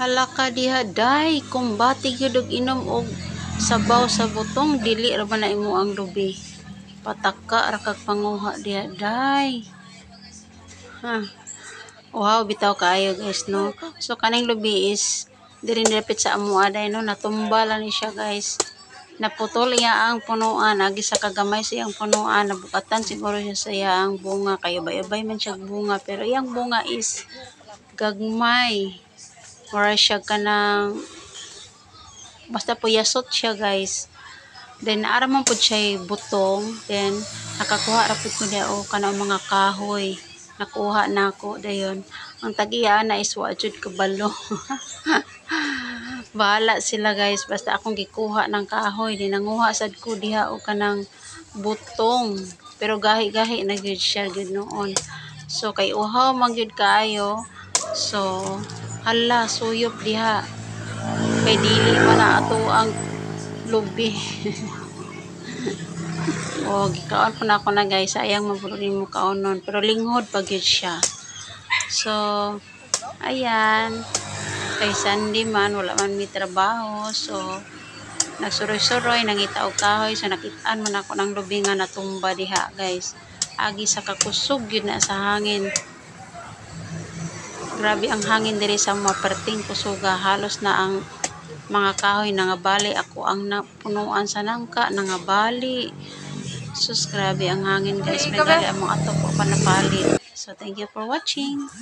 Hala ka diha, day, kumbati gyud og inom og sabaw sa butong, dili ra ba na imo ang lubi? Pataka ra kag panguha diha, day. Ha. Wow, bitaw kaayo, guys, no. So kaning lubi is diri nilapit sa amoa, day, no, natumba lang ni siya, guys. Naputol iya ang punuan agi sa kagamay sa iyang punuan, nabukatan siguro siya sa iyang bunga kay ubay-ubay man siya bunga, pero iyang bunga is gagmay. Mura siya kanang basta puyasot siya, guys. Then ara man pud siya butong, then nakakuha ra pud ko diha og kanang mga kahoy. Nakuha na ako dayon. Ang tag-iya na is wa jud kabalo. Bahala sila, guys, basta akong gikuha ng kahoy, di nanguha sad ko diha og kanang butong. Pero gahi-gahi na gyud siya gyud noon. So kay uhaw man gyud kaayo. So hala, suyop diha. Kay dili man na ato ang lubi. O gikaon po na ako na, guys. Sayang man pud mo kaonon, pero linghod pa gyud siya. So ayan, kay Sunday man, wala man mi trabaho. So nagsuroy-suroy, nangita og kahoy. So nakitaan man ako ng lubi nga natumba diha, guys. Agi sa kakusog gyud na sa hangin. Grabe ang hangin diri sa mga perting kusuga, halos na ang mga kahoy nangabali, ako ang napunuan sa nangka nangabali. Sus, grabe ang hangin, guys. May gali among ato po pa napalit. So thank you for watching.